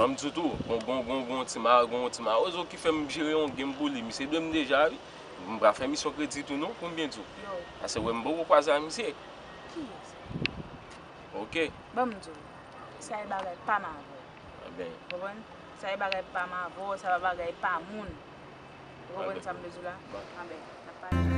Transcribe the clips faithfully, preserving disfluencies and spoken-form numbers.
Ban m di w tou, gon, gon, gon, gon ti ma-, gon ti mawozo ki fè m jere yon game pou li. Misye dwe m deja, wi. M pa fè misyon kredi tou non, pou m byen di w. Yo. Paske wè m poko kwaze a misye. Kiyès? Ok. Ban m di w. Sa e bagay pa m avè w. Enben. Konprann? Sa e bagay pa m avè w, sa pa bagay pa moun. Ou konprann sa m vle di w la? Anben, n ap pale.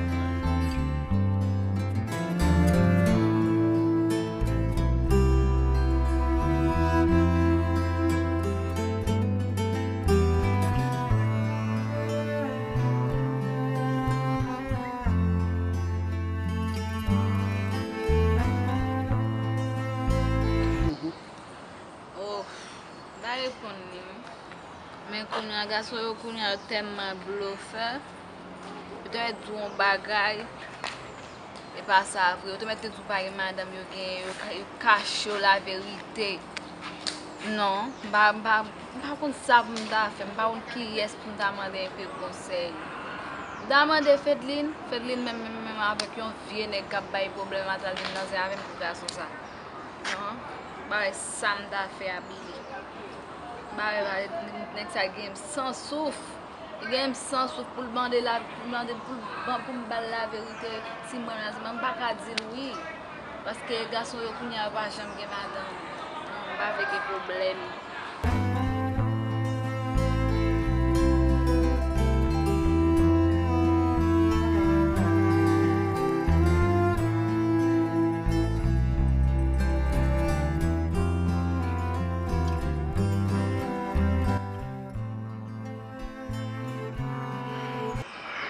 Oh, m pa reponn li, wi. Men kounye a, gason yo kounye a, yo tèlman blofè, yo te mèt di w yon bagay, e pa sa vre. Yo te mèt te di w pa gen madanm yo genyen, yo ka-, yo kache w laverite. Non, m pa, m pa, m pa konn sa pou m ta fè, m pa konn kiyès pou m ta mande enpe konsèy. M ta mande Fedlin, Fedlin menm, menm, menm avèk yon vye nèg k ap bay pwoblèm, a t al vin nan zen avè m pou gason sa. Non, m pa wè sa m ta fè a, Billy. M pa wè, nèg sa gen m san souf. Li gen m san souf pou l mande la, pou l mande pou l ban, pou m ba l laverite, si m renmen l, si m pa ka di l wi. Paske gason yo kounye a pa janm gen madanm. Non, m pa vle gen pwoblèm.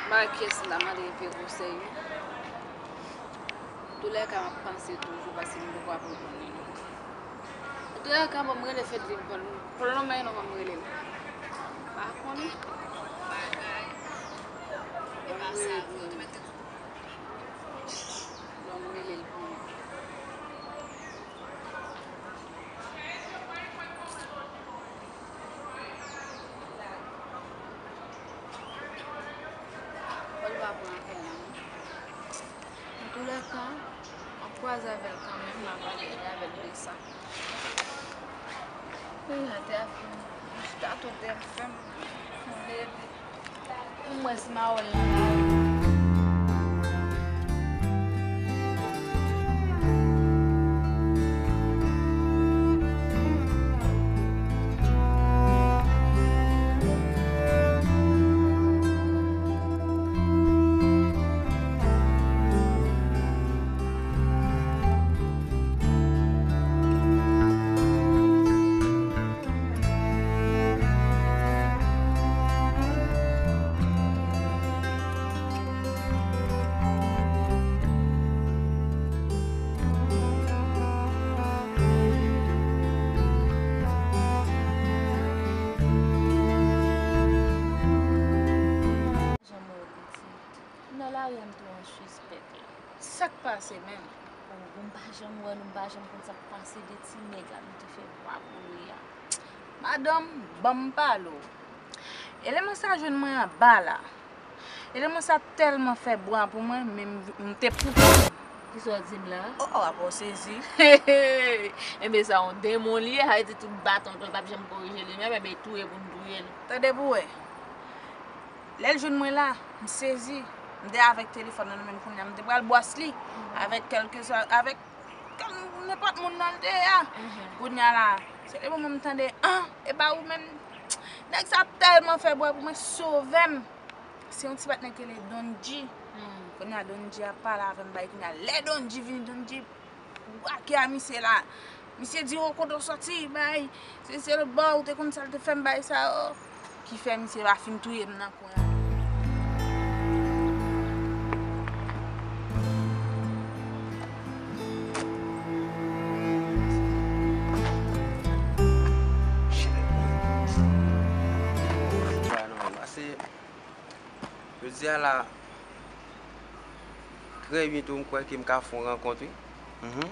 M pa wè kiyès m ta mande enpe konsèy, wi. Antoulèka, m ap panse toujou paske m poko ap reponn li non. Antoulèka, bon, m rele Fedlin pou l, pou l lonmen non, m rele l. Pa konnen. Bon, m rele l pou l. Bon, m rele l pou l. Fò l pa pran apèl la non. Antoulèka, m ap kwaze avè l kanmenm, m ap pale avè l de sa. Wi, atè a fè m, chita atò tè m fè m, m leve. M wè si m a wè l nan lari. Janm wè w pitit. M nan lari a, m tou an sispèk la. Sa k pase menm? Oh, bon, m pa janm wè nou, m pa janm konn sa k pase de ti nèg la nou te fè bwa pou li a. Madanm, ban m pale w. Eleman sa jwenn mwen anba la. Eleman sa tèlman fè bwa pou mwen, men m, m te pou kò m. Kisa w di m la? Oh, oh, apa w sezi? Enben, sa yon demon li ye, sa vle di tout baton tou, l p ap janm korije li menm, enben, touye pou n touye l. Tande pou w wè. Lè l jwenn mwen la, m sezi. M te avèk telefòn nan nan men m kounye a. M te pral bwòs li avèk kèlkeswa, avèk kèl, nenpòt moun nan l te ye a. Kounye a la, se depi mwen m tande, an, e pa ou menm. Nèg sa tèlman fè bwa pou mwen, sove m. Se yon ti patnè ki rele Don G. Kounye a Don G ap pale avè m, bay kounye a. Lè Don G vini, Don G Wake a misye la. Misye di, "O, kote w sòti, bay? Se, se lòt bò, ou te konn sa l te fè m, bay sa yo." Ki fè misye pa fin touye m nan kwen an. Jodi a la, trè byento, m kwè ke m ka fè yon rankont, wi. Mhm.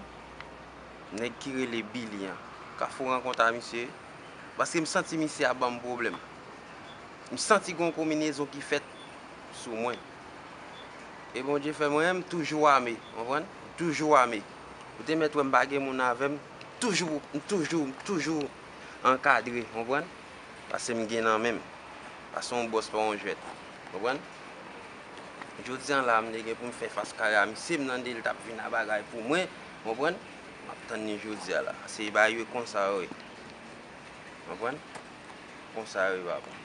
Nèg ki rele Billy an. M ka fè yon rankont a misye, paske m santi misye ap ban m pwoblèm. M santi gon konbinezon ki fèt sou mwen. E Bondye fè mwen, m toujou ame, konprann? M toujou ame. Ou te mèt wè m pa gen moun avè m, m toujou, m toujou, m toujou ankadre, konprann? Paske m gen nan men m. Paske yon bòs pa yon jwèt, konprann? Jodi a la, m te gen pou m fè fas kare a misye, m tande l t ap vin a bagay pou mwen, konprann? M ap tann li jodi a la. Se bagay yo konsa yo ye. Konprann? Konsa yo ye, papa.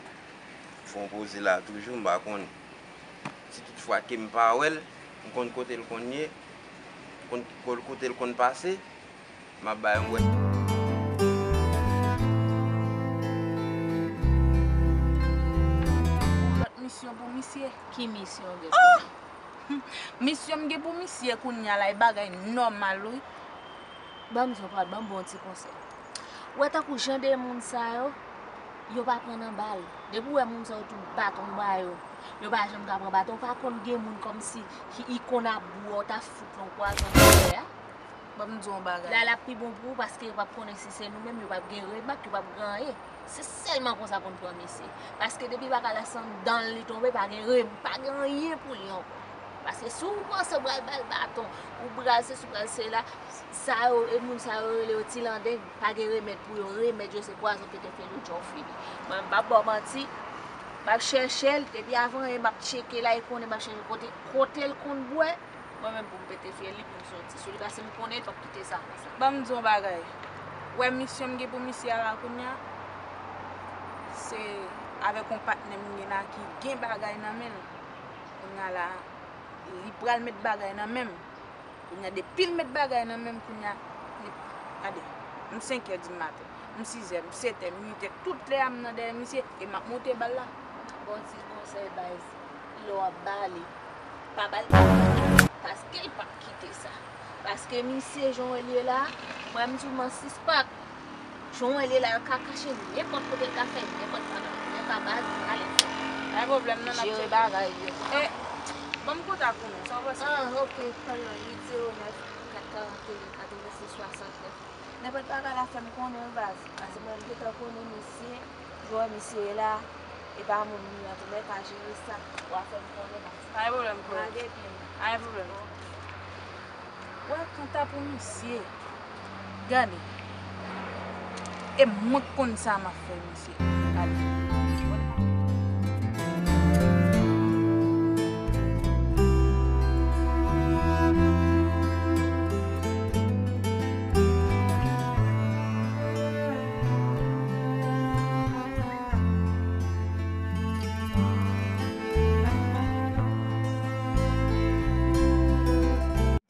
Fò m poze la toujou, m pa konnen. Si toutfwa ke m pa wè l, m konn kote l konn ye, konn, konn kote l konn pase, m ap bay yon wè. Lòt misyon pou misye. Ki misyon w gen pou li? Misyon m gen pou misye kounye a la, e bagay nòmal, wi. Ban m di w, pral ban m bon ti konsèy. Ou wè tankou jan de moun sa yo, yo pa pran nan bal. Depi w wè moun sa yo tout baton ba yo, yo pa janm ka pran baton. Ou pa konn gen moun kòmsi ki, i konn ap bwè, w ta fout l yon pwazon nan tè a. Ban m di w yon bagay. La, l ap pi bon pou ou paske yo p ap konnen si se nou menm, yo p ap gen remak, yo p ap gen anyen. Se sèlman konsa pou n pran misye. Paske depi bagay la se anndan l li tonbe, pa gen re-, pa gen anyen pou li ankò. Paske si w panse w pral ba l baton, ou pral sesi, ou pral sela, sa yo, e moun sa yo rele yo ti landeng, pa gen remèd pou yo. Remèd yo se pwazon pete fye l ou djòf fini. Mwen, m p ap ba w manti, m ap chèche l, depi avan yè m ap tcheke la, e konnen m ap chèche kote, kote l konn bwè. Mwen menm pou m pete fye li, pou m soti sou li, paske m konnen l p ap kite sa konsa. Ban m di w yon bagay. Ou wè misyon m gen pou misye a la kounye a, se avèk yon patnè m gen la ki gen bagay nan men l. Kounye a la, li pral met bagay nan men m. Kounye a, depi l met bagay nan men m, kounye a, li, gade, m senk è di maten, m sis è, m sèt è, m uit è, tout lè a m nan dèyè misye, e m ap moute bal la. Bon ti konsèy baz, lè w ap ba li, pa ba l, paske l p ap kite sa. Paske misye, jan w wè l ye la, mwen m di w m an sis pak. Jan w wè l ye la, l ka kache nenpòt kote, l ka fè nenpòt bagay. Men pa baz, ale fè. Pa gen pwoblèm non, n ap jere bagay yo. E, ban m kontak ou non, sa w panse? Ah, ok, pran non, uit zewo nèf, kat karannteyen, katrevensis, swasantnèf. Nenpòt bagay la fè m konnen wi baz. Paske mwen m gentan konnen misye, jan w wè misye ye la, e pa moun li an tou, men ka jere sa. W a fè m konnen baz. Pa gen pwoblèm, bro. Lage pye m. Pa gen pwoblèm. Wè, kanta pou misye, gade, e mwen k konn sa m ap fè misye. Gade.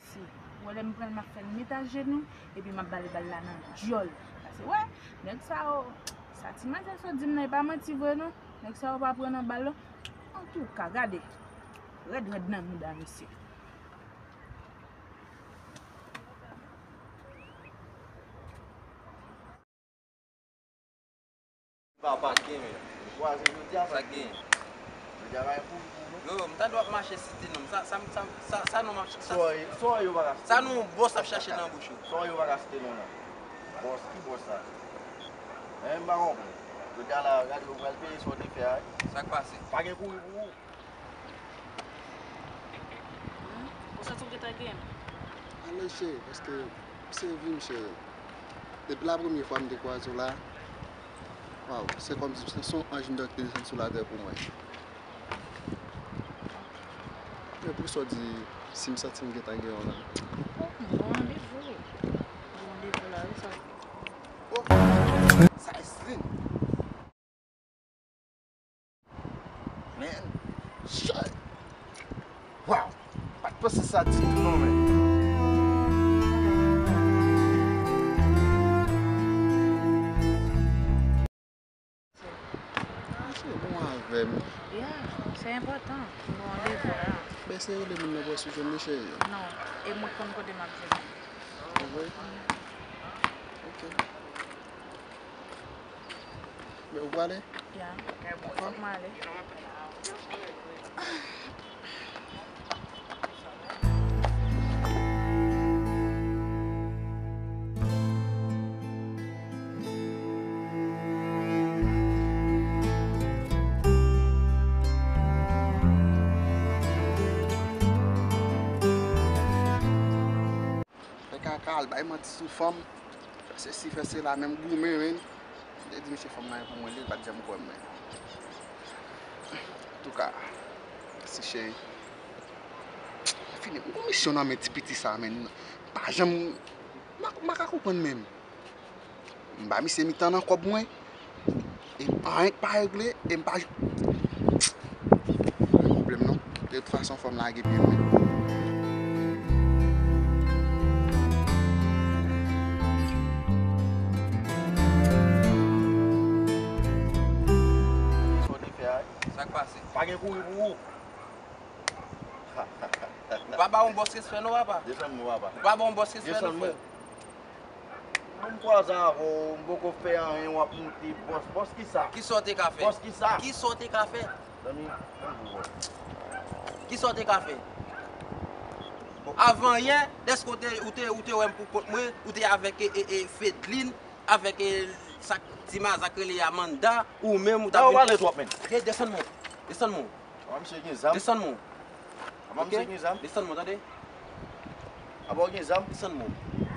Si, ou wè lè m pran l, m ap fè l met ajenou, epi m ap ba l bal la nan dyòl. Paske, wè, nèg sa yo, sa ti manzè sot di m nan, e pa manti vre non. Nèg sa yo pa pran nan bal non. Antouka, gade, rèd rèd nan mouda misye. Papa gen, men. Vwazen, jodi a sa k gen? Jodi a pa gen pou, pou nou. Yo, m ta dwe ap mache site non. Sa, sa, sa, sa, sa non m ap sa, sa, sa non bòs ap chache nan bouch ou. Sa yo pa ka site non nan. Bòs, ki bòs sa? Men m pa konprann. Jodi a la, gade, ou pral peye sa w te fè a, wi. Sa k pase? Pa gen kouri pou ou. Hmm? Ou santi w gentan gen? Ale, cheri, paske se vi m, cheri. Depi la premye fwa m te kwaze w la, waw, se kòmsi se yon anj m te desann sou latè pou mwen. Men poukisa w di si m santi m gentan gen yon la? Oh, m gon randevou. M gon randevou la, wi, sa. Oh, sa e sin. Man, shit. Wow, pa t panse sa ditou non, man. Mesye, bon avè m. Yeah, se enpòtan. M gon randevou la. Ben, se rele moun nan pou w jwenn li, cheri. Non, e mwen k konn kote m ap jwenn li. Ou vre? Ok. Men ou prale? Ya. Fòk m ale. Fè kaka, al bay manti sou fanm. Fè sesi, fè sela, menm goumen, menm. Li di misye fanm nan pou mwen, li pa t janm kwè m, men. Antouka, mèsi cheri. Fini, m gon misyon nan men ti piti sa, men. Pa janm, m pa, m pa ka konprann menm. M ba misye mitan nan kòb mwen. E anyen k pa regle, e m pa. Pa gen pwoblèm non. De tout fason, fò m lage pye mwen. Sa w te fè a, wi? Sa k pase? Pa gen kouri pou ou. Ou pa ba yon bòs respè non, papa. Desann mwen, papa. Ou pa ba yon bòs respè non, frè. Mwen m kwaze avè w, m poko fè anyen, w ap moute bòs. Bòs kisa? Kisa w te ka fè? Bòs kisa? Kisa w te ka fè? Zanmi, ann pou wè. Kisa w te ka fè? Bon, avan yè, dèske w te, ou te, ou te wè m pou kont mwen, ou te avèk, e, e, e, Fedlin, avèk, e, sa k di Mazak rele Amanda, ou menm, ou t ap vin. Sa w pale twòp, menn. Hey, desann mwen. Desann mwen. Apa misye gen zam? Desann mwen. Apa misye gen zam? Desann mwen, tande. Apa w gen zam? Desann mwen.